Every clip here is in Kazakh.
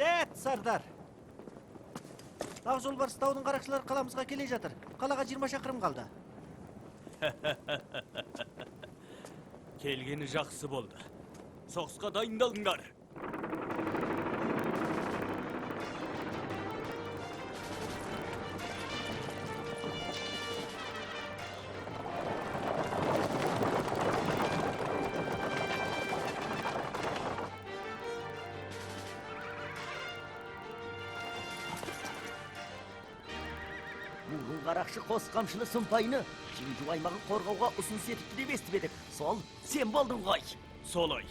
Дәт, сардар! Ақ жолбарыс таудың қарақшылары қаламызға келе жатыр. Қалаға 20 шақырым қалды. Келгені жақсы болды. Соғысқа дайындалыңдар. Мурун қарақшы қос қамшылы сұмпайыны Чинжу аймағын қорғауға ұсыныс етіпті деп естіп едік. Сол сен болдың ғой. Солай.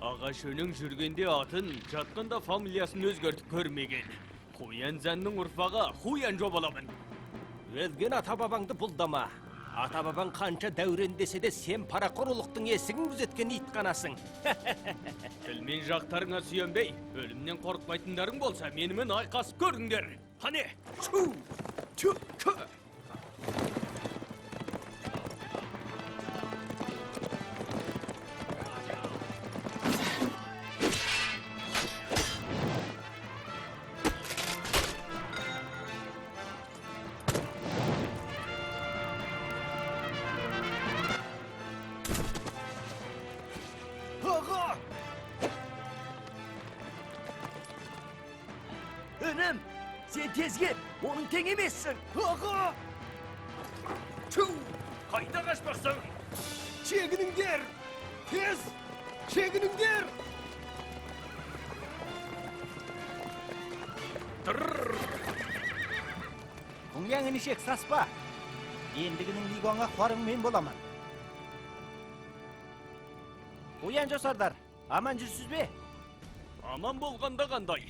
Ағаш өлең жүргенде атын, жатқанда фамилиясын өзгертіп көрмеген. Хуян Зәннің ұрпағы Хуян жобаламын. Өзген ата-бабаңды бұлдама. Ата-бабаң қанша дәурендесе де сен парақор ұлықтың есігін күзеткен ит қанасың. Тілмен жақтарыңа сүйенбей, өлімнен қорықпайтындарың болса, менімен айқасып көріңдер. Қане, чу, чу, чу. Аға! Інім, сен тез кел, оның тең емессің. Аға! Чу! Қайда қашпақсың? Шегініңдер! Тез! Шегініңдер! Құңяң інішек, саспа! Ендігінің Лигуаңа қуарың мен боламын. Қуян жосардар, аман жүрсіз бе? Аман болғанда қандай?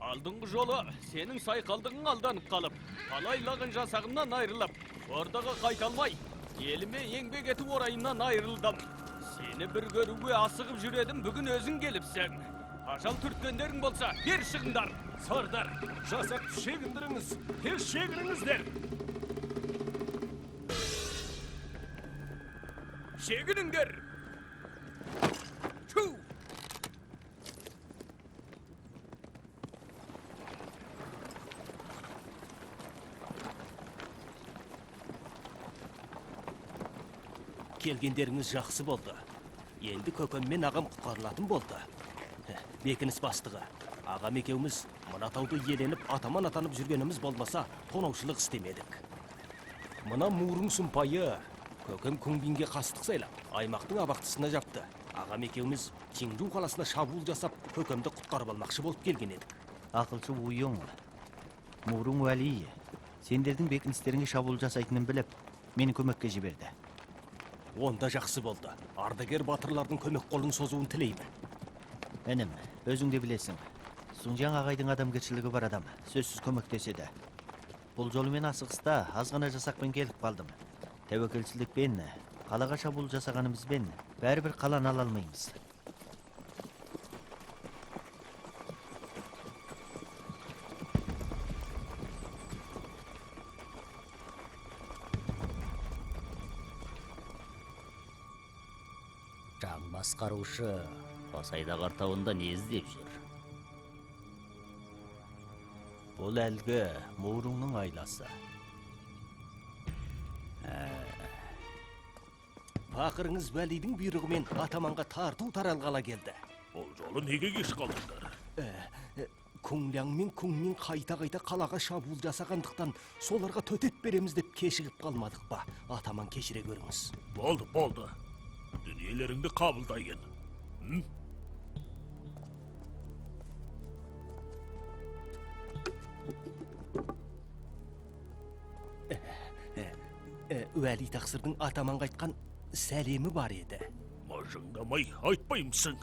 Алдыңғы жолы сенің сайқалдығың алданып қалып, талайлаған жасағымнан айырылып, ордаға қайта алмай, еліме еңбек ету орайынан айырылдым. Сені бір көруге асығып жүр едім, бүгін өзің келіпсің. Ажал түрткендерің болса, бер шығыңдар. Сардар, жасақты шегіндіріңіз, тез шегініңіздер! Шегініңдер! Чу! Келгендеріңіз жақсы болды. Енді көкем мен ағам құтқарылатын болды. Бекініс бастығы, ағам екеуміз мына тауды иеленіп атаман атанып жүргеніміз болмаса, тонаушылық істемедік. Мына Мурун сұмпайы көкем Күңбинге қастық сайлап, аймақтың абақтысына жапты. Ағам екеуміз Чинжу қаласына шабуыл жасап, көкемді құтқарып алмақшы болып келген едік. Ақылшы Уйоң, Мурун Уәли, сендердің бекіністеріңе шабуыл жасайтынын біліп, мені көмекке жіберді. Онда жақсы болды. Ардагер батырлардың көмек қолын созуын тілеймін. Інім, өзің де білесің. Сунжаң ағайдың адамгершілігі бар адам, сөзсіз көмектеседі. Бұл жолы мен асығыста аз ғана жасақпен келіп қалдым. Тәуекелшілікпен қалаға шабуыл жасағанымызбен бәрібір қаланы ала алмаймыз. Жан басқарушы Қосайдағар тауында не іздеп жүр? Бұл әлгі Мурунның айласы. Пақырыңыз Уәлидің бұйрығымен атаманға тарту таралғала келді. Бұл жолы неге кеш қалдыңдар? Күңляң мен Күңмин қайта-қайта қалаға шабуыл жасағандықтан соларға төтеп береміз деп кешігіп қалмадық па? Атаман кешіре көріңіз. Болды, болды. Дүниелеріңді қабылдайын. Уәли тақсырдың атаманға айтқан сәлемі бар еді. Мыжыңдамай айтпаймысың?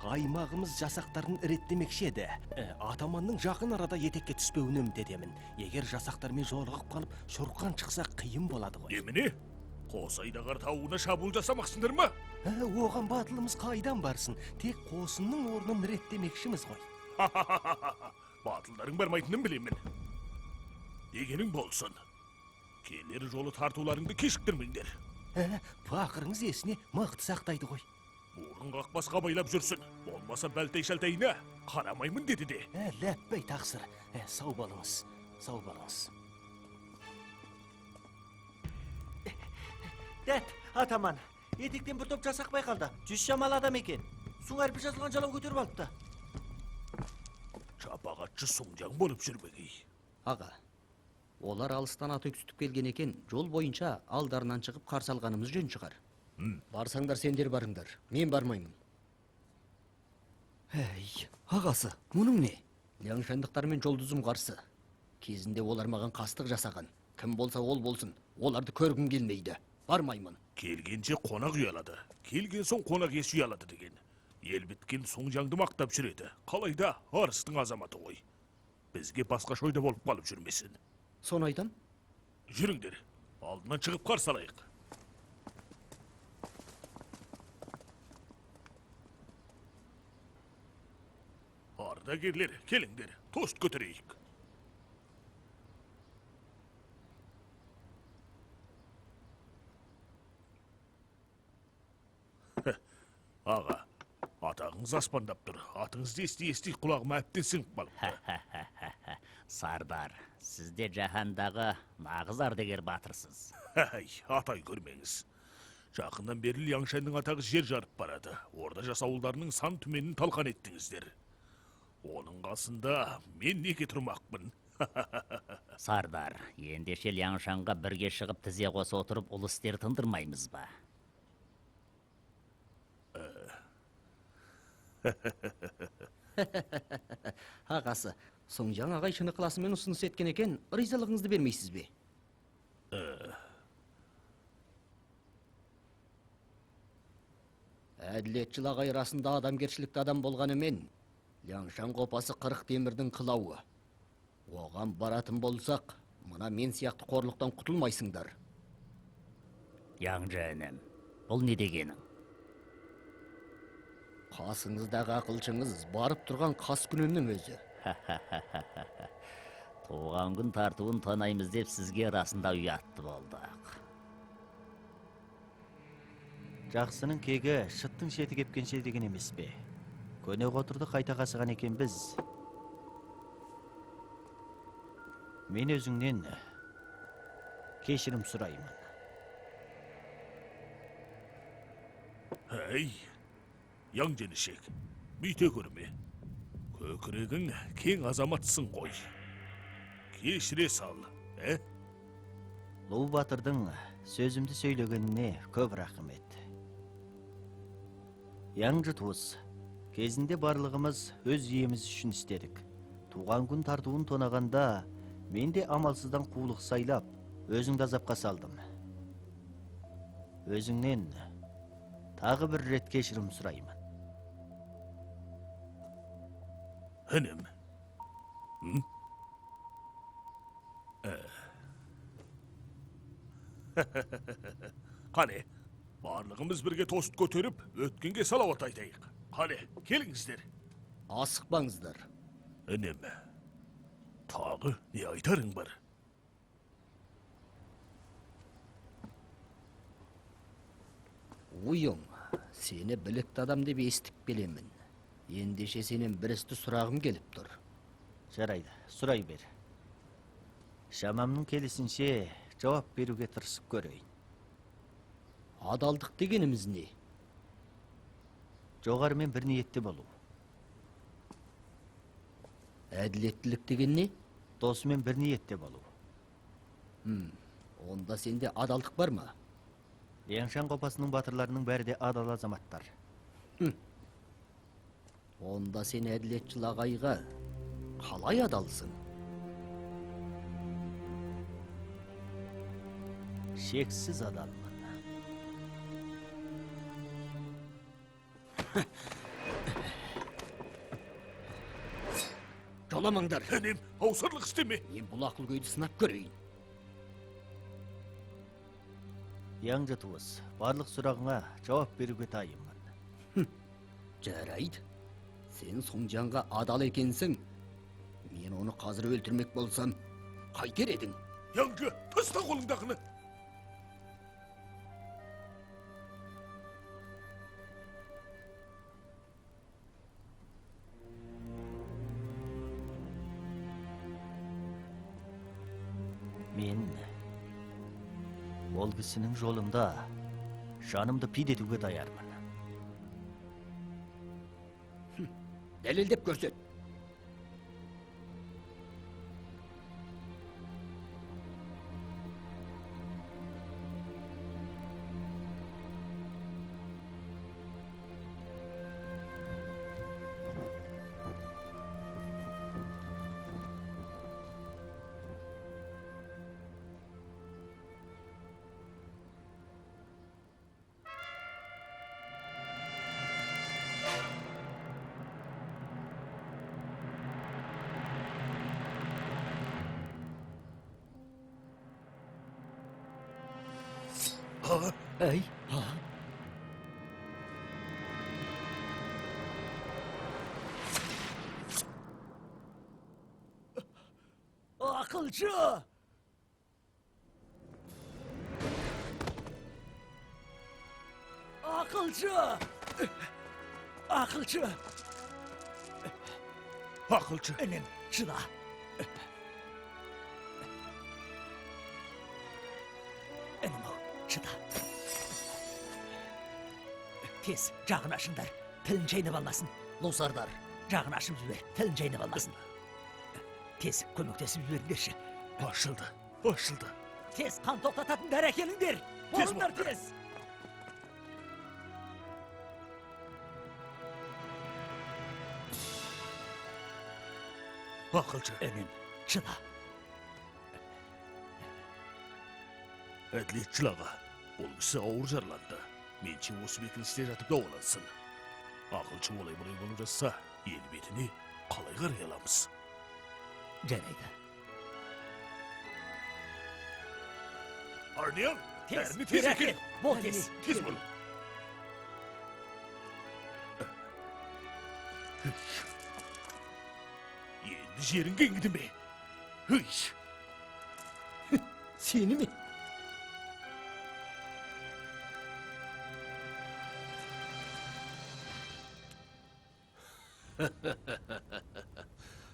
Аймағымыз жасақтарын реттемекші еді. Атаманның жақын арада етекке түспеуін үміт етемін. Егер жасақтармен жолығып қалып, шұрқан шықса қиын болады ғой. Немене? Қосайдағар тауына шабуыл жасамақсыңдар ма? Оған батылымыз қайдан барсын? Тек қосынның орнын реттемекшіміз ғой. Батылдарың бармайтынын білемін. Дегенің болсын. Келер жолы тартуларыңды кешіктірмеңдер. Пақырыңыз есіне мықты сақтайды ғой. Мұрын қақпасқа байлап жүрсін. Болмаса бәлтей-шәлтейіне қарамаймын деді де. Ләппей тақсыр. Сау болыңыз, сау болыңыз. Дәт, атаман, етектен бір топ жасақ байқалды. 100 шамалы адам екен. Сұң әрпі жазылған жалау көтеріп алыпты. Шапағатшы Сұңжаң болып жүрмегей. Аға, олар алыстан ат үксітіп келген екен, жол бойынша алдарынан шығып қарсы алғанымыз жөн шығар. Барсаңдар сендер барыңдар, мен бармаймын. Әй, ағасы, мұның не? Ляңшандықтармен жолдызым қарсы. Кезінде олар маған қастық жасаған. Кім болса ол болсын, оларды көргім келмейді. Бармаймын. Келгенше қонақ ұялады, келген соң қонақ есі ұялады деген. Ел біткен Сұңжаңды мақтап жүреді. Қалайда арыстың азаматы ғой. Бізге басқа шойда болып қалып жүрмесін. Соны айтам. Жүріңдер, алдынан шығып қарсы алайық. Ардагерлер, келіңдер, тост көтерейік. Аға, атағыңыз аспандап тұр. Атыңызды ести-ести құлағыма әбден сіңіп қалыпты. Сардар, сіз де жаһандағы нағыз ардагер батырсыз. Әй, атай көрмеңіз. Жақыннан бері Ляңшанның атағы жер жарып барады. Орда жасауылдарының сан түменін талқан еттіңіздер. Оның қасында мен неге тұрмақпын? Сардар, ендеше Ляңшанға бірге шығып тізе қоса отырып ұлы істер тындырмаймыз ба? Ағасы, Сұңжаң ағай шын ықыласымен ұсыныс еткен екен, ризалығыңызды бермейсіз бе? Әділетшіл ағай расында адамгершілікті адам болғанымен, Ляңшан қопасы 40 темірдің қылауы. Оған баратын болсақ, мына мен сияқты қорлықтан құтылмайсыңдар. Яңжы інім, бұл не дегенің? Қасыңыздағы ақылшыңыз барып тұрған қас күнімнің өзі. Туған күн тартуын тонаймыз деп сізге расында ұятты болдық. Жақсының кегі шыттың шеті кепкенше деген емес пе? Көне қотырды қайта қасыған екен біз. Мен өзіңнен кешірім сұраймын. Әй, Яң женішек, бүйте көрме. Көкірегің кең азаматсың ғой. Кешіре сал, ә? Лу батырдың сөзімді сөйлегеніне көп рахмет. Яңжы туыс, кезінде барлығымыз өз иеміз үшін істедік. Туған күн тартуын тонағанда, мен де амалсыздан қулық сайлап, өзіңді азапқа салдым. Өзіңнен тағы бір рет кешірім сұраймын. Інім. Қане, барлығымыз бірге тост көтеріп, өткенге салауат айтайық. Қане, келіңіздер. Асықпаңыздар. Інім, тағы не айтарың бар? Уйың, сені білікті адам деп естіп келемін. Ендеше сенен бір істі сұрағым келіп тұр. Жарайды, сұрай бер. Шамамның келісінше жауап беруге тырысып көрейін. Адалдық дегеніміз не? Жоғарымен бір ниетті болу. Әділеттілік деген не? Досымен бір ниетте болу. Онда сенде адалдық бар ма? Ляңшан қопасының батырларының бәрі де адал азаматтар. Онда сен әділетшіл ағайға қалай адалсың? Шексіз адалмын. Жоламаңдар. Інім, аусарлық істеме. Мен бұл ақылгөйді сынап көрейін. Яңжы туыс, барлық сұрағыңа жауап беруге дайынмын. Жарайды. Сен Сұңжаңға адал екенсің. Мен оны қазір өлтірмек болсам, қайтер едің? Яңжы, таста қолыңдағыны. Ол кісінің жолында жанымды пид етуге даярмын. Дәлелдеп көрсет. Әй, Ақылшы! Ақылшы! Ақылшы! Ақылшы! Інім, шыда. Інім-ау, шыда. Тез, жағын ашыңдар. Тілін шайнап алмасын. Лу сардар. Жағын ашып жібер, тілін шайнап алмасын. Тез, көмектесіп жіберіңдерші. Ашылды, ашылды. Тез, қан тоқтататын дәрі әкеліңдер. Тез Болыңдар болыңдар. тез. Ақылшы. Інім, шыда. Әділетшіл аға, ол кісі ауыр жараланды. Менше осы бекіністе жатып дауалансын. Ақылшы олай-бұлай болып жатса, ел бетіне қалай қарай аламыз? Жарайды. Арниям, Тез, дәріні тез дәрі әкел. әкел. Бол тез. Тез бол. Енді жерің кеңіді ме? Hıy! Сені ме?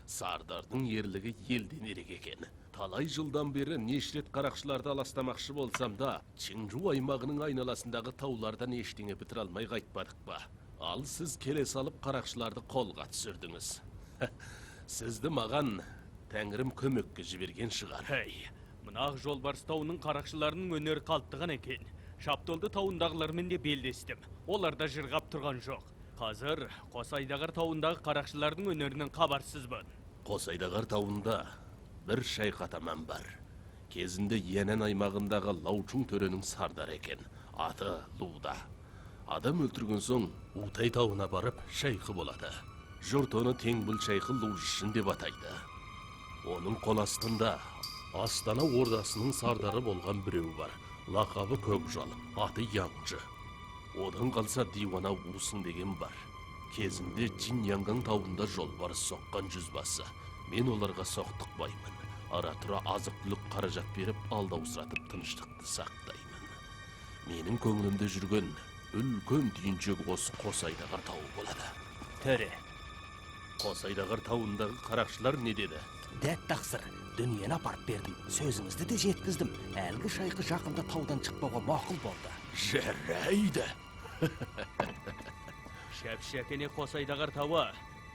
Сардардың ерлігі елден ерек екен. Талай жылдан бері неше рет қарақшыларды аластамақшы болсам да, Чинжу аймағының айналасындағы таулардан ештеңе бітіре алмай қайтпадық па? Ал сіз келе салып қарақшыларды қолға түсірдіңіз. Сізді маған тәңірім көмекке жіберген шығар. Әй, мына ақ жолбарыс тауының қарақшыларының өнері қалыптыған екен. Шаптолды тауындағылармен де белдестім. Олар да жырғап тұрған жоқ. Қазір Қосайдағар тауындағы қарақшылардың өнерінен хабарсызбын. Қосайдағар тауында бір шайқатаман бар. Кезінде Янан аймағындағы Лаучуң төренің сардары екен. Аты Луда. Адам өлтірген соң Утай тауына барып шайқы болады. Жұрт оны Теңбіл шайқы Лужышын деп атайды. Оның қол астында Астана ордасының сардары болған біреу бар. Лақабы Көкжал, аты Яңжы. Одан қалса Диуана Усын деген бар. Кезінде Джин Янган тауында жолбарыс соққан жүзбасы. Мен оларға соқтықпаймын. Ара-тұра азық-түлік қаражат беріп, алдаусыратып тыныштықты сақтаймын. Менің көңілімде жүрген үлкен түйіншек осы Қосайдағар тауы болады. Төре. Қосайдағар тауындағы қарақшылар не деді? Дәт тақсыр, дүниені апарып бердім, сөзіңізді де жеткіздім. Әлгі шайқы жақында таудан шықпауға мақұл болды. Жарайды. Шәпшәкене Қосайдағар тауы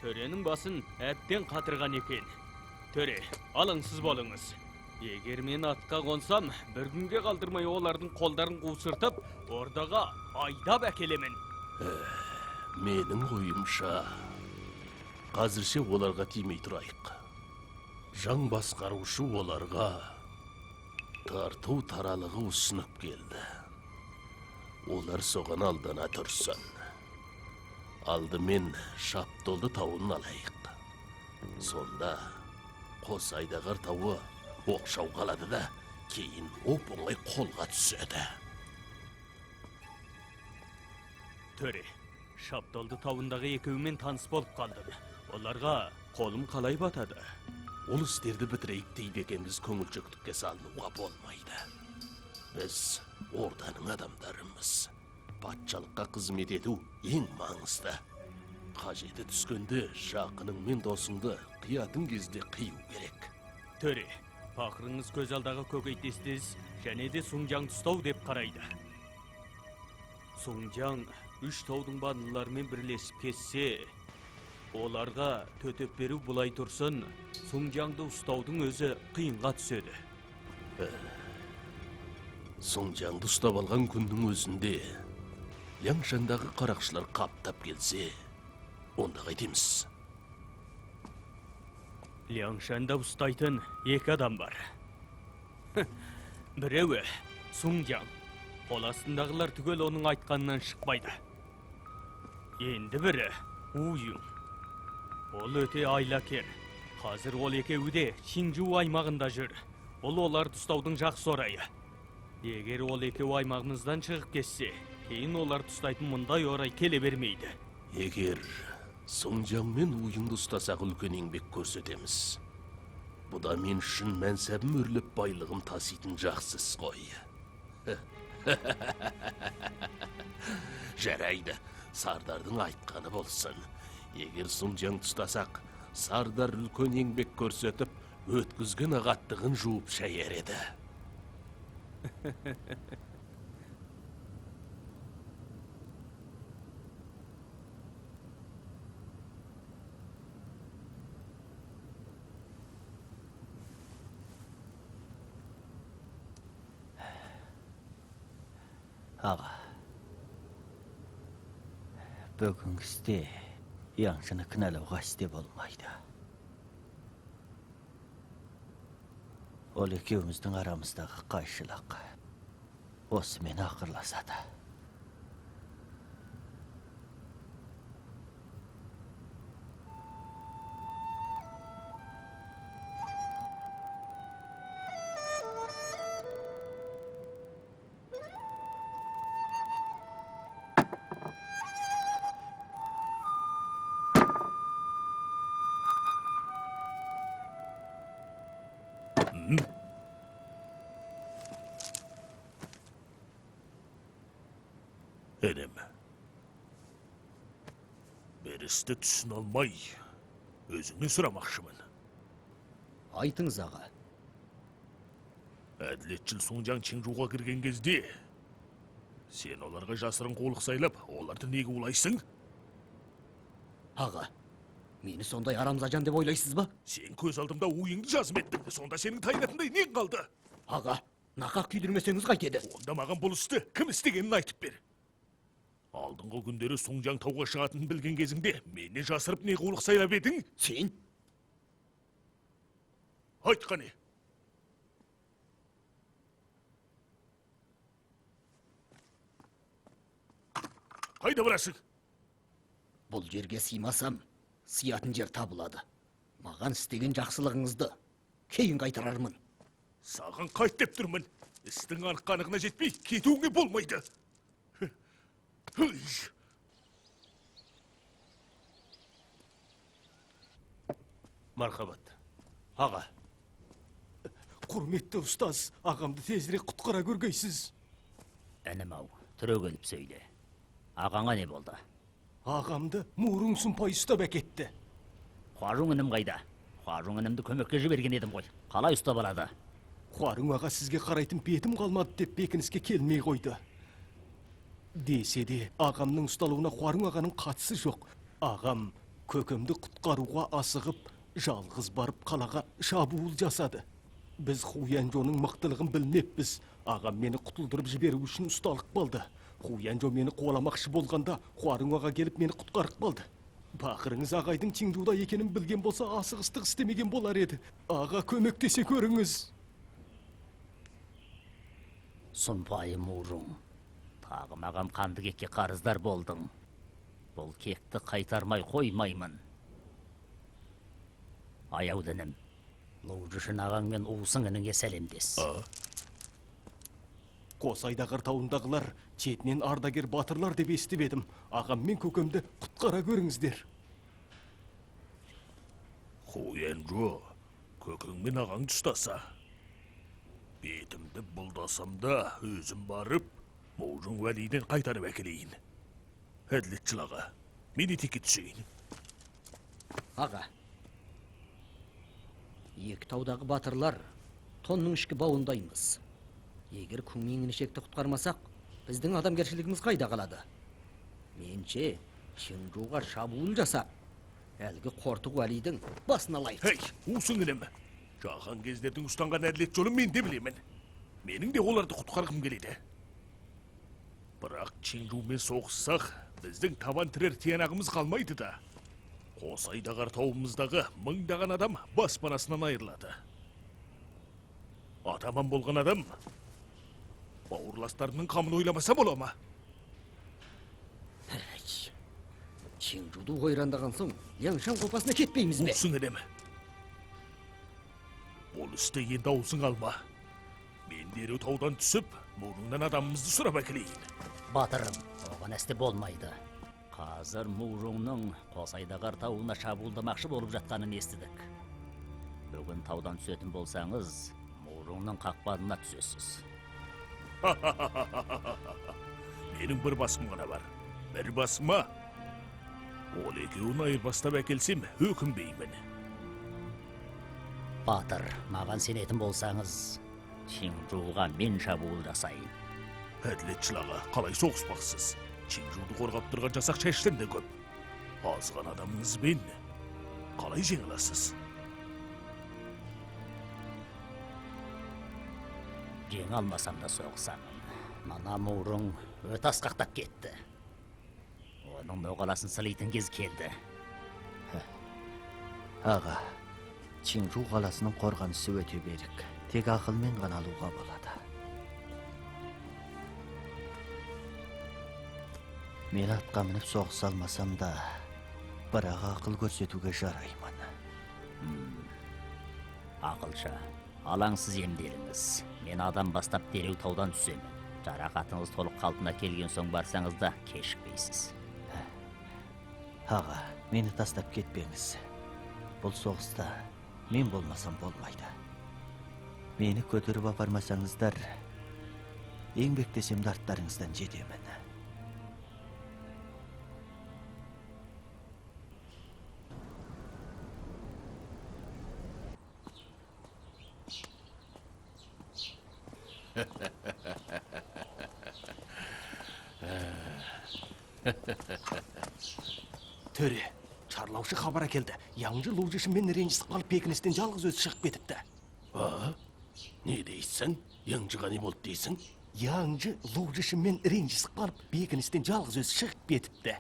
төренің басын әбден қатырған екен. Төре, алаңсыз болыңыз. Егер мен атқа қонсам, бір күнге қалдырмай олардың қолдарын қусыртып, ордаға айдап әкелемін. Менің ойымша, қазірше оларға тимей тұрайық. Жаң басқарушы оларға тарту таралығы ұсынып келді. Олар соған алдана тұрсын. Алдымен Шаптолды тауын алайық. Сонда Қосайдағар тауы оқшау қалады да, кейін оп-оңай қолға түседі. Төре, Шаптолды тауындағы екеуімен таныс болып қалдым. Оларға қолым қалай батады? Ол істерді бітірейік дейді екенбіз, көңілшектікке салынуға болмайды. Біз орданың адамдарымыз. Патшалыққа қызмет ету ең маңызды. Қажеті түскенде жақының мен досыңды қиятын кезде қию керек. Төре, пақырыңыз көз алдағы көкейтестес және де Сунжаңды ұстау деп қарайды. Сунжаң үш таудың бандыларымен бірлесіп кетсе, оларға төтеп беру бұлай тұрсын, Сунжаңды ұстаудың өзі қиынға түседі. Сунжаңды ұстап алған күннің өзінде Ляңшандағы қарақшылар қаптап келсе, онда қайтеміз? Ляңшанда ұстайтын екі адам бар. Біреуі Сунжаң. Қол астындағылар түгел оның айтқанынан шықпайды. Енді бірі Уюң. Ол өте айлакер. Қазір ол екеуі де Чинжу аймағында жүр. Бұл оларды ұстаудың жақсы орайы. Егер ол екеуі аймағымыздан шығып кетсе, кейін оларды ұстайтын мұндай орай келе бермейді. Егер Сунжаң мен Уюңды ұстасақ, үлкен еңбек көрсетеміз. Бұда мен үшін мәнсәбім өрлеп байлығым таситын жақсы іс қой. Жарайды, сардардың айтқаны болсын. Егер Сунжаңды ұстасақ, сардар үлкен еңбек көрсетіп, өткізген ағаттығын жуып шаяр еді. Аға, бүгінгі істе Яңшыны кінәлауға істе болмайды. Ол екеуміздің арамыздағы қайшылық осымен ақырласады. Інім, бір істі түсіне алмай, өзіңнен сұрамақшымын. Айтыңыз, аға. Әділетшіл Сунжаң Чинжуға кірген кезде, сен оларға жасырын қулық сайлап, оларды неге улайсың? Аға, мені сондай арамза жан деп ойлайсыз ба? Сен көз алдымда ойыңды жазым еттің, сонда сенің тайынатындай нең қалды? Аға, нақақ күйдірмесеңіз қайтеді? Онда маған бұл істі кім істегенін айтып бер. Алдыңғы күндері Сунжаң тауға шығатынын білген кезіңде мені жасырып не қулық сайлап едің? Сен? Айт қане. Қайда барасың? Бұл жерге сыймасам, сыятын жер табылады. Маған істеген жақсылығыңызды кейін қайтарармын. Саған қайт деп тұрмын. Істің анық-қанығына жетпей кетуіңе болмайды. Мархабат, аға. Құрметті ұстаз, ағамды тезірек құтқара көргейсіз. Інім-ау, түрегеліп сөйле. Ағаңа не болды? Ағамды Мурың сұмпай ұстап әкетті. Хуарың інім қайда? Хуарың інімді көмекке жіберген едім ғой. Қалай ұстап алады? Хуарың аға сізге қарайтын бетім қалмады деп бекініске келмей қойды. Десе де, ағамның ұсталуына Хуарың ағаның қатысы жоқ. Ағам көкемді құтқаруға асығып, жалғыз барып қалаға шабуыл жасады. Біз Хуянжоның мықтылығын білмеппіз. Ағам мені құтылдырып жіберу үшін ұсталып қалды. Хуянжо мені қуаламақшы болғанда, Хуарың аға келіп мені құтқарып қалды. Бақырыңыз ағайдың Чинжуда екенін білген болса, асығыстық істемеген болар еді. Аға, көмектесе көріңіз. Сұмпайы Мурың, тағы маған қанды кекке қарыздар болдың. Бұл кекті қайтармай қоймаймын. Аяуды інім, Лу Жушын ағаң мен Уысың ініңе сәлемдес. Қосайдағыр тауындағылар четінен ардагер батырлар деп естіп едім. Ағам мен көкемді құтқара көріңіздер. Хуянжо, көкең мен ағаңды ұстаса, бетімді бұлдасам да өзім барып, Мужың уәлиден қайтарып әкелейін. Әділетшіл аға, мен етекке түсейін. Аға, екі таудағы батырлар тонның ішкі бауындаймыз. Егер Күңмиң інішекті құтқармасақ, біздің адамгершілігіміз қайда қалады? Менше, Чинжуға шабуыл жасап, әлгі Қортық Уәлидің басын алайық. Хей, усың інім. Жаһан кездердің ұстанған әділет жолын мен де білемін. Менің де оларды құтқарғым келеді. Бірақ Чинжумен соғыссақ, біздің табан тірер тиянағымыз қалмайды да. Қос айдағар тауымыздағы мыңдаған адам баспанасынан айырылады. Атаман болған адам бауырластарының қамын ойламаса бола ма? Чинжуды ойрандаған соң, Ляңшан қопасына кетпейміз бе? Усың інім. Бұл істі енді аузың алма. Мен дереу таудан түсіп, Мурыңнан адамымызды сұрап әкелейін. Батырым, оған әсте болмайды. Қазір Мурыңның Қос айдағар тауына шабуылдамақшы болып жатқанын естідік. Бүгін таудан түсетін болсаңыз, Мурыңның қақпанына түсесіз. Менің бір басым ғана бар. Бір басыма ол екеуін айырбастап әкелсем, өкінбеймін. Батыр, маған сенетін болсаңыз, Чинжуға мен шабуыл жасайын. Әділетшіл аға, қалай соғыспақсыз? Чинжуды қорғап тұрған жасақ шаштан да көп. Аз ғана адамыңызбен қалай жеңе аласыз? Жеңе алмасам да соғысамын. Мына Мурың өте асқақтап кетті. Оның ноғаласын сылитын кез келді. Аға, Чинжу қаласының қорғанысы өте берік. Тек ақылмен ғана алуға болады. Мен атқа мініп соғыса алмасам да, бірақ ақыл көрсетуге жараймын. Ақылшы, алаңсыз емделіңіз. Мен адам бастап дереу таудан түсемін. Жарақатыңыз толық қалпына келген соң барсаңыз да кешікпейсіз. Аға, мені тастап кетпеңіз. Бұл соғыста мен болмасам болмайды. Мені көтеріп апармасаңыздар, еңбектесем де арттарыңыздан жетемін. Төре, шарлаушы хабар әкелді. Яңжы Лужишінмен ренжісіп қалып, бекіністен жалғыз өзі шығып кетіпті. А? Не дейсің? Яңжыға не болды дейсің? Яңжы Лужишінмен ренжісіп қалып, бекіністен жалғыз өзі шығып кетіпті.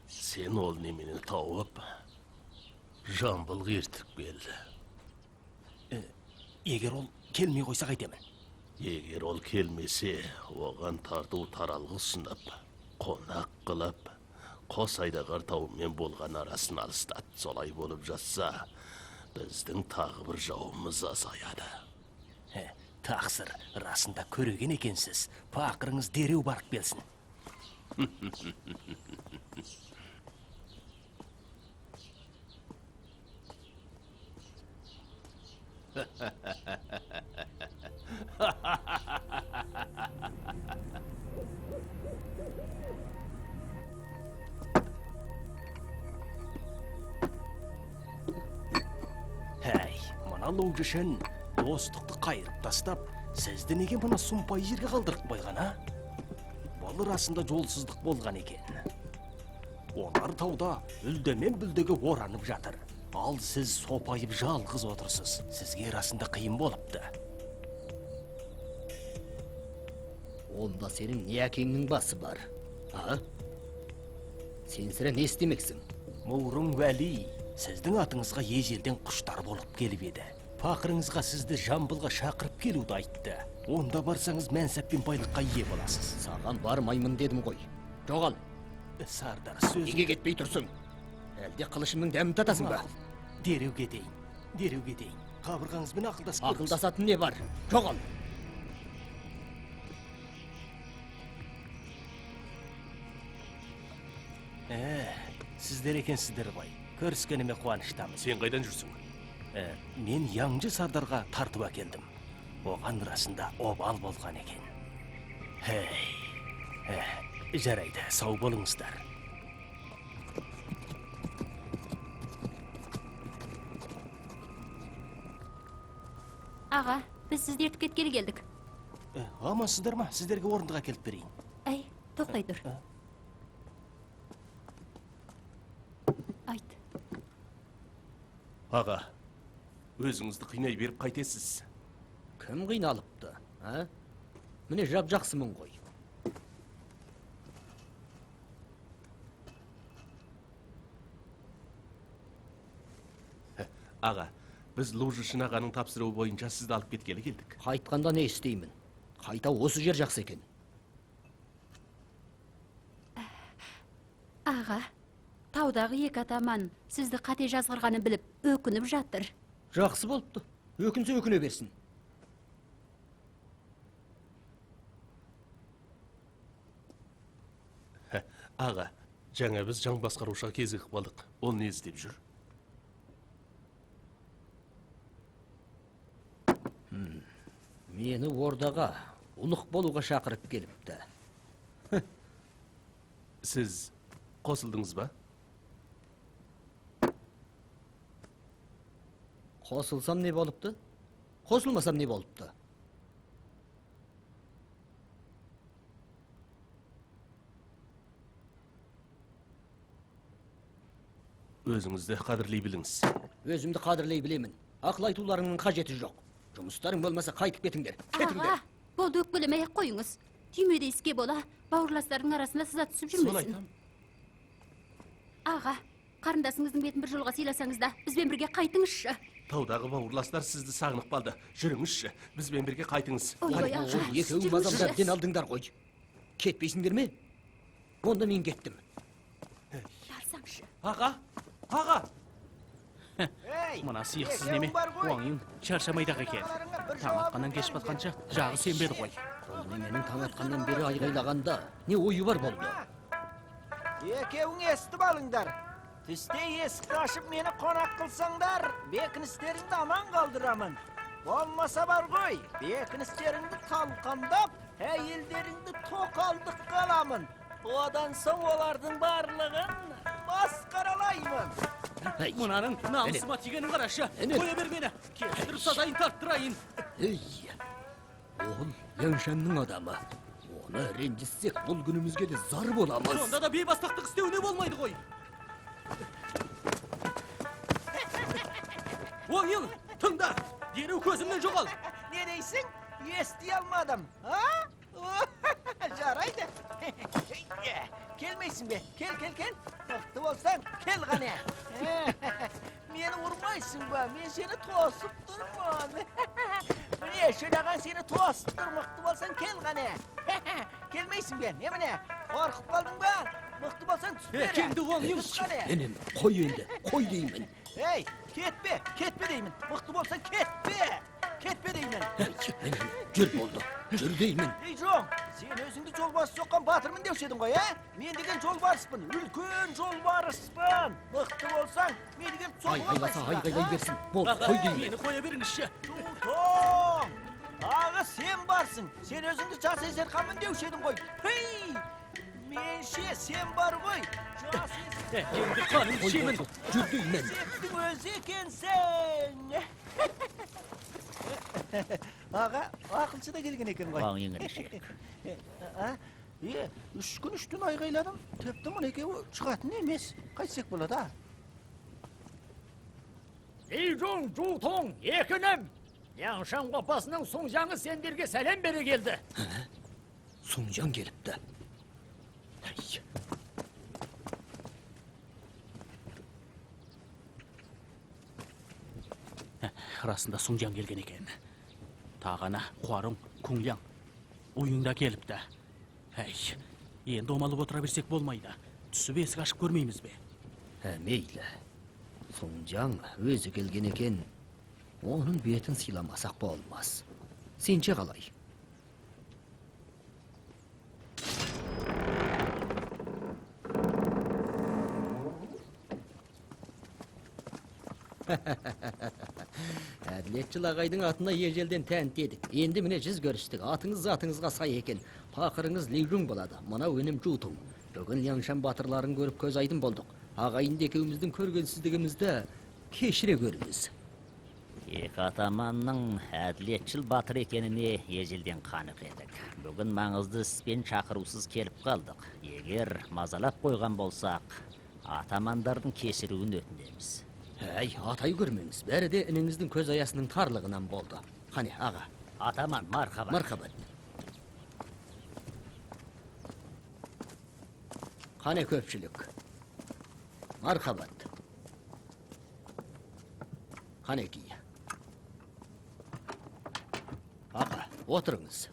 Сен ол немені тауып, Жамбылға ертіп кел. Егер ол келмей қойса қайтемін. Егер ол келмесе, оған тарту таралғы ұсынып, қонақ қылып, Қос айдағар тауымен болған арасын алыстат. Солай болып жатса, біздің тағы бір жауымыз азаяды. Тақсыр, расында көреген екенсіз. Пақырыңыз дереу барып келсін. Әй, мына Лужишін достықты қайырып тастап, сізді неге мына сұмпай жерге қалдырып қойған, а? Бұл расында жолсыздық болған екен. Олар тауда үлдемен бүлдеге оранып жатыр. Ал сіз сопайып жалғыз отырсыз. Сізге расында қиын болыпты. Онда сенің не әкеңнің басы бар, а? Сен сірә не істемексің? Мурың Уәли, сіздің атыңызға ежелден құштар болып келіп еді. Пақырыңызға сізді Жамбылға шақырып келуді айтты. Онда барсаңыз мәнсап пен байлыққа ие боласыз. Саған бармаймын дедім ғой. Жоғал. Сардар, сөз... Неге кетпей тұрсың? Әлде қылышымның дәмін татасың ба? Дереу кетейін, дереу кетейін. Қабырғаңызбен ақылдасып көріңіз. Ақылдасатын не бар? Жоғал. Сіздер екенсіздер ғой. Көріскеніме қуаныштамын. Сен қайдан жүрсің? Мен Яңжы сардарға тартып әкелдім. Оған расында обал болған екен. Жарайды, сау болыңыздар. Аға, біз сізді ертіп кеткелі келдік. Амансыздар ма? Сіздерге орындық әкеліп берейін. Әй, тоқтай тұр. Айт. Аға, өзіңізді қинай беріп қайтесіз. Кім қиналыпты, а? Міне жап-жақсымын ғой. Аға, біз Лужишин ағаның тапсыруы бойынша сізді алып кеткелі келдік. Қайтқанда не істеймін? Қайта осы жер жақсы екен. Аға, таудағы екі атаман сізді қате жазғырғанын біліп, өкініп жатыр. Жақсы болыпты. Өкінсе өкіне берсін. Аға, жаңа біз жаң басқарушыға кезігіп қалдық. Ол не іздеп жүр? Мені ордаға ұлық болуға шақырып келіпті. Сіз қосылдыңыз ба? Қосылсам не болыпты? Қосылмасам не болыпты? Өзіңізді қадірлей біліңіз. Өзімді қадірлей білемін. Ақыл айтуларыңның қажеті жоқ. Жұмыстарың болмаса қайтып кетіңдер. Кетіңдер. Аға, болды, өкпелемей ақ қойыңыз. Түймедей іске бола, бауырластардың арасында сызат түсіп Соны жүрмесін. айтам. Аға, қарындасыңыздың бетін бір жолға сыйласаңыз да, бізбен бірге қайтыңызшы. Таудағы бауырластар сізді сағынып қалды. Жүріңізші, бізбен бірге қайтыңыз. Ой, ой, аға, Екеуің жүріңізші. мазамды әбден алдыңдар ғой. Кетпейсіңдер ме? Онда мен кеттім. Барсаңшы. Аға, аға! Ей, Мына сиықсыз неме, екеуің бар ғой. Уаң шаршамайды-ақ екен. Таң атқаннан кеш батқанша жағы сенбеді ғой. Бұл неменің таң атқаннан бері айғайлағанда не ойы бар болды? Екеуің естіп алыңдар. Түсте есікті ашып мені қонақ қылсаңдар, бекіністеріңді аман қалдырамын. Болмаса бар ғой, бекіністеріңді талқандап, әйелдеріңді тоқалдыққа аламын. Одан соң олардың барлығын масқаралаймын. Мынаның намысыма тигенін қарашы. Іне. Қоя бер мені. Кептіріп сазайын тарттырайын. Ей, ол Ляншанның адамы. Оны ренжітсек, бұл күнімізге де зар боламыз. Сонда да бейбастақтық істеуіне болмайды ғой. Оң, тыңда. Дереу көзімнен жоғал. Не дейсің? Ести алмадым. А? Жарайды. Келмейсің бе? Кел, кел, кел. Мықты болсаң, кел қане. Мені ұрмайсың ба? Мен сені тосып тұрмын. Міне, шынаған сені тосып тұр. Мықты болсаң, кел қане. Келмейсің бе? Не міне? Қорқып қалдың ба? Мықты болсаң, түс бері. Кеңді Уаң Иң. Түс қане. Інім, қой енді, қой деймін. Ей, кетпе, кетпе деймін. Мықты болсаң, кетпе. Кетпе деймін. Інім, жүр болды, жүр деймін. Ей, Жоң, сен өзіңді жолбарыс соққан батырмын деуші едің ғой, ә? Мен деген жолбарыспын, үлкен жолбарыспын. Мықты болсаң, мен деген соғып Айғайласа алмайсың ба, айғайлай а? берсін. Болды, Аға, қой деймін. мені қоя беріңізші. Жутоң, тағы сен барсың. Сен өзіңді жас есерханмын деуші едің ғой. Пей, менше сен бар ғой. Жас Енді қаныңды ішемін. Жүр деймін. Септің өзі екенсің. Аға, ақылшы да келген екен ғой. Уаң інішек. А? Е, 3 күн 3 түн айғайладым. Тіпті мына екеуі шығатын емес. Қайтсек болады, а? Лижуң, Жутоң, екі інім. Ляңшан қопасының Суңжаңы сендерге сәлем бере келді. Суңжаң келіпті. Әй. Расында Суңжаң келген екен. Тағана, Қуарың, Куңляң, Уйың да келіпті. Әй, енді омалып отыра берсек болмайды. Түсіп есік ашып көрмейміз бе? Ә, мейлі. Суңжаң өзі келген екен. Оның бетін сыйламасақ болмас. Сенше қалай? Әділетшіл ағайдың атына ежелден тәнті едік. Енді міне жүз көрістік. Атыңыз затыңызға сай екен. Пақырыңыз Лижуң болады. Мынау інім Жутуң. Бүгін Ляңшан батырларын көріп көз айдын болдық. Ағайынды екеуміздің көргенсіздігімізді кешіре көріңіз. Екі атаманның әділетшіл батыр екеніне ежелден қанық едік. Бүгін маңызды іспен шақырусыз келіп қалдық. Егер мазалап қойған болсақ, атамандардың кешіруін өтінеміз. Әй, атай көрмеңіз. Бәрі де ініңіздің көз аясының тарлығынан болды. Қане, аға. Атаман, мархабат. Мархабат. Қане көпшілік. Мархабат. Қанекей. Аға, отырыңыз.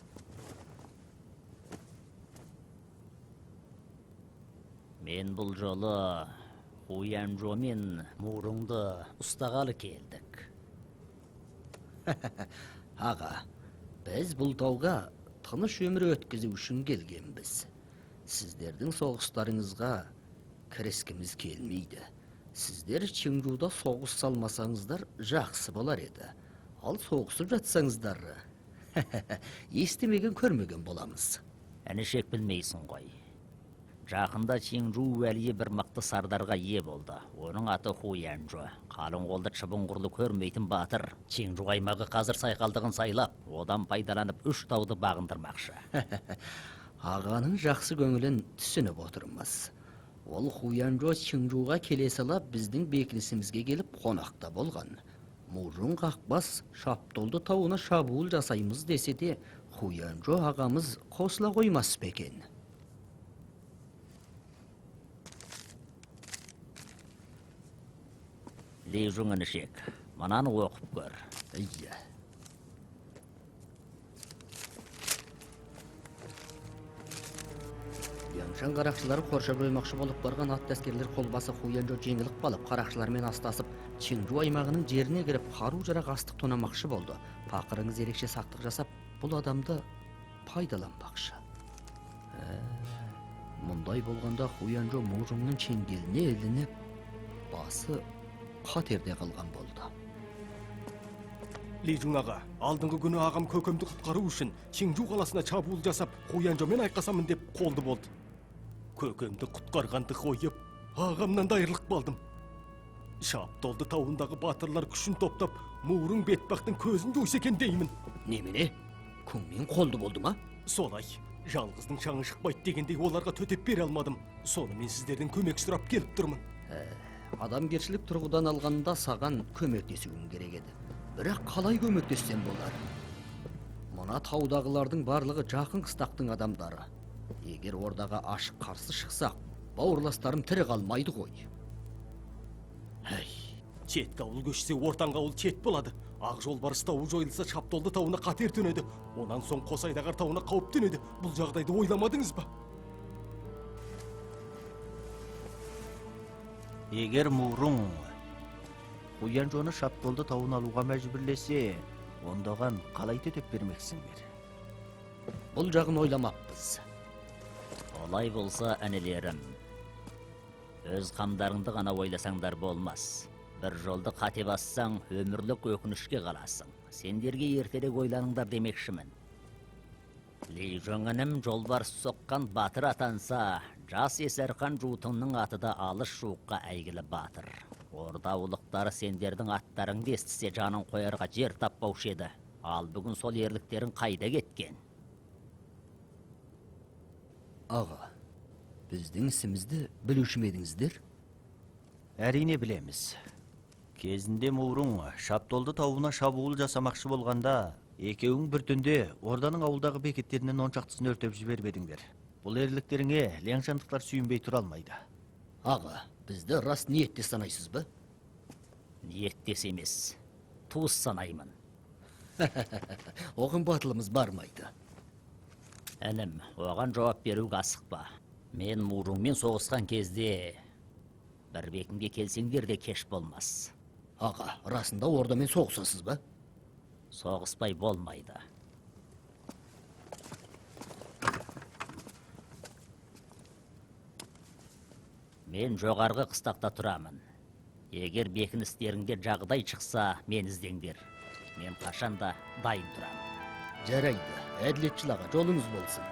Мен бұл жолы Хуянжо мен Мурыңды ұстағалы келдік. Аға, біз бұл тауға тыныш өмір өткізу үшін келгенбіз. Сіздердің соғыстарыңызға кіріскіміз келмейді. Сіздер Чингжуда соғыс салмасаңыздар жақсы болар еді. Ал соғысып жатсаңыздар, естімеген көрмеген боламыз. Інішек білмейсің ғой. Жақында Чингжу уәлиі бір мықты сардарға ие болды. Оның аты Хуянжо. Қалың қолды шыбын құрлы көрмейтін батыр. Чингжу аймағы қазір сайқалдығын сайлап, одан пайдаланып үш тауды бағындырмақшы. Ағаның жақсы көңілін түсініп отырмыз. Ол Хуянжо Чингжуға келе сала біздің бекінісімізге келіп қонақта болған. Мурун қақбас Шаптолды тауына шабуыл жасаймыз десе де, Хуянжо ағамыз қосыла қоймас па екен? Лижуң інішек, мынаны оқып көр. Иә. Ляншан қарақшылары қоршап жоймақшы болып барған атты әскерлер қолбасы Хуянжо жеңіліп қалып, қарақшылармен астасып, Чингжу аймағының жеріне кіріп, қару-жарақ астық тонамақшы болды. Пақырыңыз ерекше сақтық жасап, бұл адамды пайдаланбақшы. Мұндай болғанда Хуянжо Мурунның шеңгеліне ілініп, басы қатерде қалған болды. Лижуң аға, алдыңғы күні ағам көкемді құтқару үшін Чингжу қаласына шабуыл жасап, Хуянжомен айқасамын деп қолды болды. Көкемді құтқарғанды қойып, ағамнан да айырылып қалдым. Шаптолды тауындағы батырлар күшін топтап, Мурун бетбақтың көзін жойса екен деймін. Немене? Күңмен қолды болды ма? Солай, жалғыздың шаңы шықпайды дегендей оларға төтеп бере алмадым. Сонымен сіздерден көмек сұрап келіп тұрмын. Адамгершілік тұрғыдан алғанда саған көмектесуім керек еді. Бірақ қалай көмектессем болар? Мына таудағылардың барлығы жақын қыстақтың адамдары. Егер ордаға ашық қарсы шықсақ, бауырластарым тірі қалмайды ғой. Әй, шеткі ауыл көшсе, ортаңғы ауыл шет болады. Ақ жолбарыс тауы жойылса, Шаптолды тауына қатер төнеді. Онан соң Қосайдағар тауына қауіп төнеді. Бұл жағдайды ойламадыңыз ба? Егер Мурун Хуянжоны Шаптолды тауын алуға мәжбүрлесе, ондаған қалай төтеп бермексіңдер? Бұл жағын ойламаппыз. Олай болса, інілерім, өз қамдарыңды ғана ойласаңдар болмас. Бір жолды қате бассаң, өмірлік өкінішке қаласың. Сендерге ертерек ойланыңдар демекшімін. Лижуң інім жолбарыс соққан батыр атанса, жас Есарқан Жутыңның аты да алыс жуыққа әйгілі батыр. Орда ұлықтары сендердің аттарыңды естісе жанын қоярға жер таппаушы еді. Ал бүгін сол ерліктерің қайда кеткен? Аға, біздің ісімізді білуші ме едіңіздер? Әрине білеміз. Кезінде Мурун Шаптолды тауына шабуыл жасамақшы болғанда, екеуің бір түнде орданың ауылдағы бекеттерінен он шақтысын өртеп жіберіп едіңдер. Бұл ерліктеріңе ляншандықтар сүйінбей тұра алмайды. Аға, бізді рас ниеттес санайсыз ба? Ниеттес емес, туыс санаймын. Оған батылымыз бармайды. Інім, оған жауап беруге асықпа. Мен Мурунмен соғысқан кезде бір бекінге келсеңдер де кеш болмас. Аға, расында ордамен соғысасыз ба? Соғыспай болмайды. Мен жоғарғы қыстақта тұрамын. Егер бекіністеріңде жағдай шықса, мен іздеңдер. Мен қашанда дайын тұрамын. Жарайды, әділетшіл аға, жолыңыз болсын.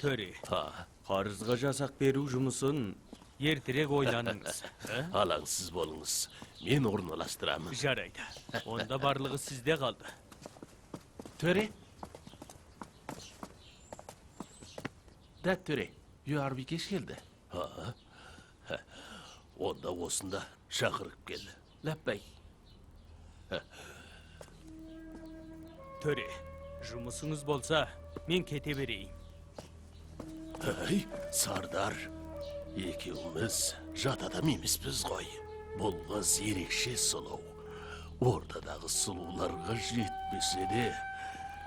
Төре, қарызға жасақ беру жұмысын ертерек ойланыңыз. Алаңсыз болыңыз, мен орналастырамын. Жарайды, онда барлығы сізде қалды. Төре? Да, төре, Юар бикеш келді. Онда осында шақырып кел. Ләппәй. Төре, жұмысыңыз болса, мен кете берейін. Әй, сардар, екеуміз жат адам емеспіз ғой. Бұл қыз ерекше сұлу. Ордадағы сұлуларға жетпесе де,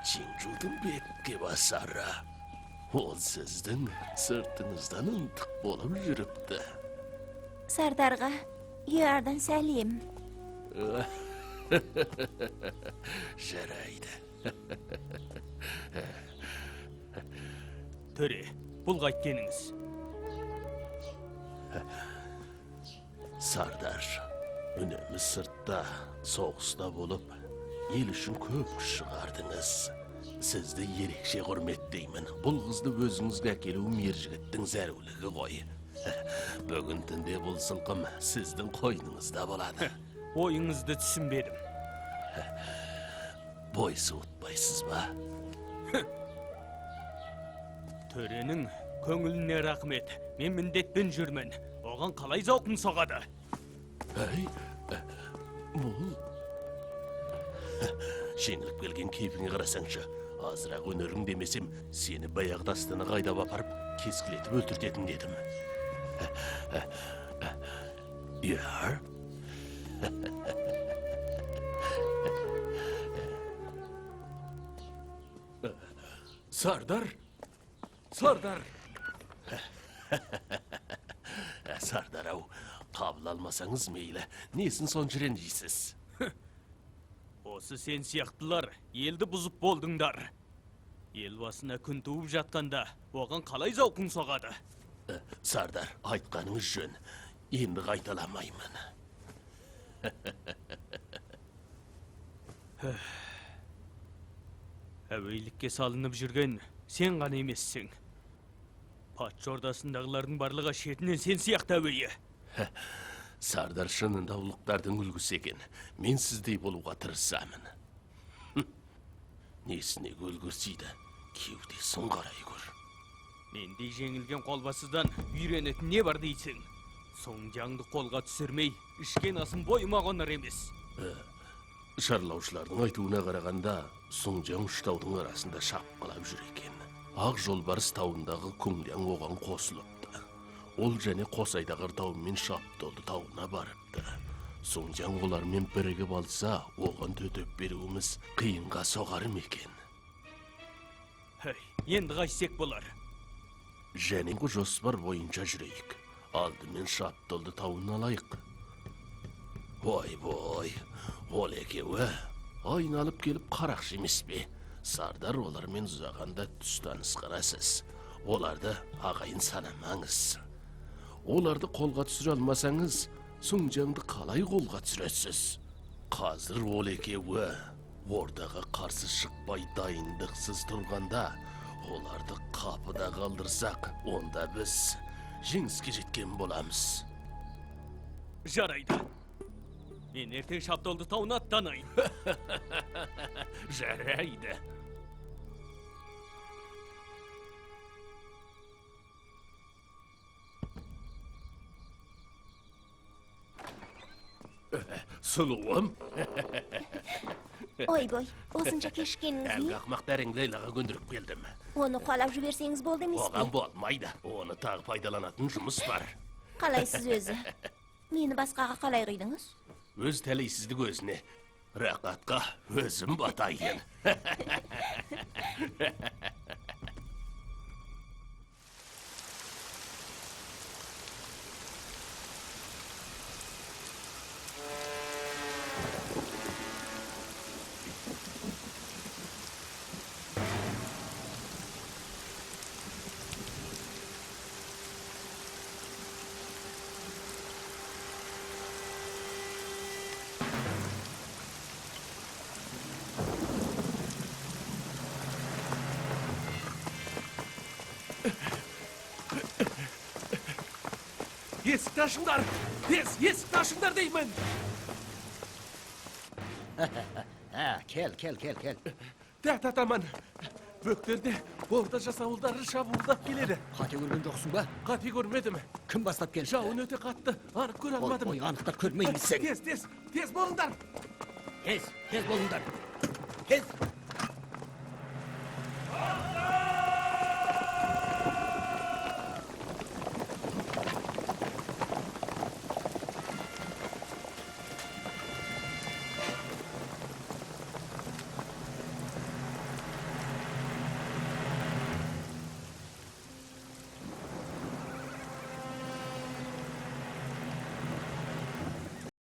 Чинжудың бетке басары. Ол сіздің сыртыңыздан ынтық болып жүріпті. Сардарға Юардан сәлем. Жарайды. Төре, бұл қайткеніңіз? Сардар, үнемі сыртта, соғыста болып, ел үшін көп күш шығардыңыз. Сізді ерекше құрметтеймін. Бұл қызды өзіңізге әкелуім ер жігіттің зәрулігі ғой. Бүгін түнде бұл сылқым сіздің қойныңызда болады. Ойыңызды түсінбедім. Бой суытпайсыз ба? Төренің көңіліне рахмет. Мен міндетпен жүрмін. Оған қалай зауқым соғады? Әй, бұл... Жеңіліп келген кейпіңе қарасаңшы, азырақ өнерің демесем, сені баяғыда Астанаға айдап апарып, кескілетіп өлтіртетін дедім. Яр? Сардар? Сардар! Сардар ау, қабыл алмасаңыз мейлі, несін сонша ренжисіз? Осы сен сияқтылар елді бұзып болдыңдар. Ел басына күн туып жатқанда, оған қалай зауқың соғады? Сардар, айтқаныңыз жөн. Енді қайталамаймын. Әуейлікке салынып жүрген сен ғана емессің. Патша ордасындағылардың барлығы шетінен сен сияқты әуейі. Сардар шынында ұлықтардың үлгісі екен. Мен сіздей болуға тырысамын. Несіне көл көрсейді, кеудесін қарай көр. Мендей жеңілген қолбасыздан үйренетін не бар дейсің? Соңжаңды қолға түсірмей, ішкен асым бойыма қонар емес. Шарлаушылардың айтуына қарағанда, Соңжаң үш таудың арасында шапқылап жүр екен. Ақ жолбарыс тауындағы Күңляң оған қосылыпты. Ол және Қосайдағыр тауы мен Шаптолды тауына барыпты. Соңжаң олармен бірігіп алса, оған төтеп беруіміз қиынға соғар ма екен? Әй, енді қайтсек болар? Және жоспар бойынша жүрейік. Алдымен Шаптолды тауын алайық. Ой-бой, ол екеуі айналып келіп қарақшы емес пе? Сардар олармен ұзағанда түс танысқанасыз. Оларды ағайын санамаңыз. Оларды қолға түсіре алмасаңыз, Соңжаңды қалай қолға түсіресіз? Қазір ол екеуі ордаға қарсы шықпай дайындықсыз тұрғанда, оларды қапыда қалдырсақ, онда біз жеңіске жеткен боламыз. Жарайды. Мен ертең Шаптолды тауына аттанайын. Жарайды. Сұлуым. Ойбой, осынша кешіккеніңіз не? Әлгі ақымақ дәреңді Лайлаға көндіріп келдім. Оны қуалап жіберсеңіз болды емес пе? Оған болмайды. Оны тағы пайдаланатын жұмыс бар. Қалайсыз өзі? Мені басқаға қалай қидыңыз? Өз тәлейсіздік өзіне. Рақатқа өзім батайын. Есікті ашыңдар! Тез, есікті ашыңдар деймін! Ә, кел, кел, кел, кел. Дәт атаман, бөктерде орда жасауылдары шабуылдап келеді. Қате көрген жоқсың ба? Қате көрмедім. Кім бастап келіпті? Жауын өте қатты, анық көре алмадым. Ой, анықтап көрмеймісің. Тез, тез, тез болыңдар! Тез, тез болыңдар. Тез.